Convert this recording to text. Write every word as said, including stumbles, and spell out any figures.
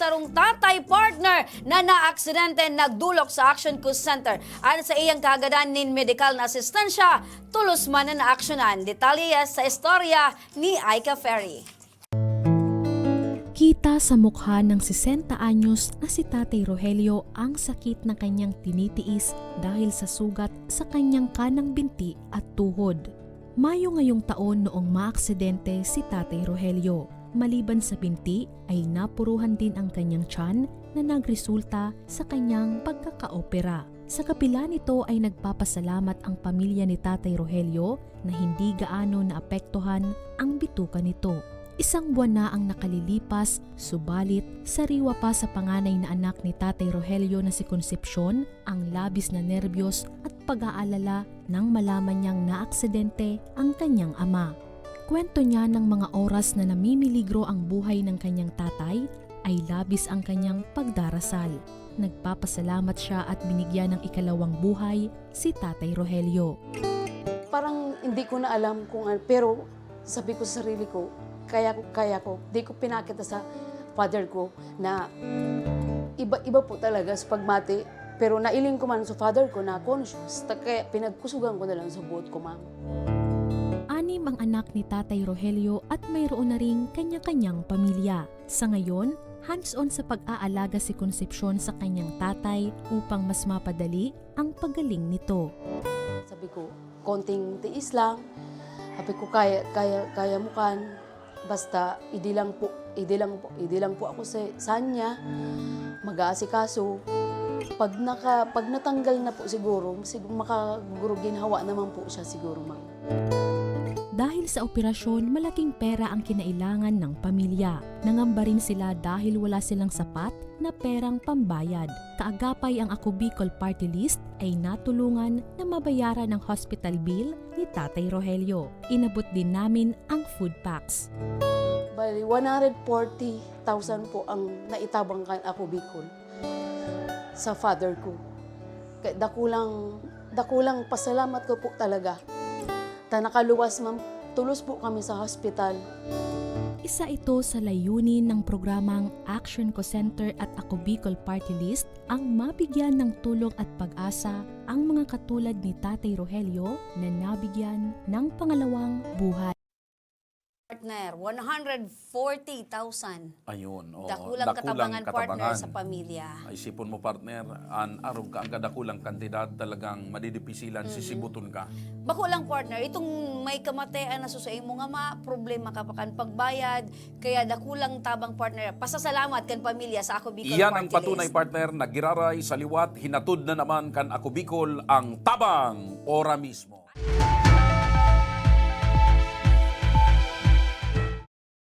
Sarong tatay, partner, na naaksidente nagdolok sa Action Call Center. Ayon sa iyang kahagadan nin medikal na asistensya, tolos man na naaksyonan. Detalye sa istorya ni Aika Ferry. Kita sa mukha ng sesenta anyos na si Tatay Rogelio ang sakit na kanyang tinitiis dahil sa sugat sa kanyang kanang binti at tuhod. Mayo ngayong taon noong maaksidente si Tatay Rogelio. Maliban sa binti, ay napuruhan din ang kanyang tiyan na nagresulta sa kanyang pagkakaopera. Sa kabila nito ay nagpapasalamat ang pamilya ni Tatay Rogelio na hindi gaano naapektuhan ang bituka nito. Isang buwan na ang nakalilipas, subalit sariwa pa sa panganay na anak ni Tatay Rogelio na si Concepcion ang labis na nerbiyos at pag-aalala nang malaman niyang naaksidente ang kanyang ama. Kwento niya ng mga oras na namimiligro ang buhay ng kanyang tatay ay labis ang kanyang pagdarasal. Nagpapasalamat siya at binigyan ng ikalawang buhay si Tatay Rogelio. Parang hindi ko na alam kung ano, pero sabi ko sa sarili ko, kaya ko, kaya ko. Di ko pinakita sa father ko na iba-iba po talaga sa pagmati. Pero nailing ko man sa father ko na conscious, ta- kaya pinagkusugan ko na lang sa buot ko, ma'am. Anim ang anak ni Tatay Rogelio at mayroon na ring kanya-kanyang pamilya. Sa ngayon, hands-on sa pag-aalaga si Concepcion sa kanyang tatay upang mas mapadali ang paggaling nito. Sabi ko, konting tiis lang. Sabi ko, kaya, kaya, kaya mo kan. Basta, idi lang po, idi lang po, idi lang po ako sa, sa niya. Mag-aasikaso. Pag, naka, pag natanggal na po siguro, sig- makaguro ginhawa naman po siya siguro, ma'am. Dahil sa operasyon, malaking pera ang kinailangan ng pamilya. Nangamba rin sila dahil wala silang sapat na perang pambayad. Kaagapay ang Ako Bicol Party List ay natulungan na mabayaran ang hospital bill ni Tatay Rogelio. Inabot din namin ang food packs. Bali, one hundred forty thousand po ang naitabang kan Ako Bicol sa father ko. Kaya dakulang, dakulang pasalamat ko po talaga. Ta nakaluwas, ma'am, tulos po kami sa hospital. Isa ito sa layunin ng programang Action Co Center at Ako Bicol Party List ang mabigyan ng tulong at pag-asa ang mga katulad ni Tatay Rogelio na nabigyan ng pangalawang buhay. Partner, one hundred forty thousand. Ayun, oo. Dakulang katabangan, partner, sa pamilya. Isipon mo, partner, an arog ka ang kadakulang kantidad, talagang madidipisilan, sisibuton ka. Bako lang, partner, itong may kamatayan na susain mo nga ma, problema ka pa kan pagbayad, kaya dakulang tabang, partner, pasasalamat kan pamilya sa Ako Bicol Iyan ang Party patunay, List. Partner, na giraray sa liwat, hinatod na naman kan Ako Bicol ang tabang ora mismo.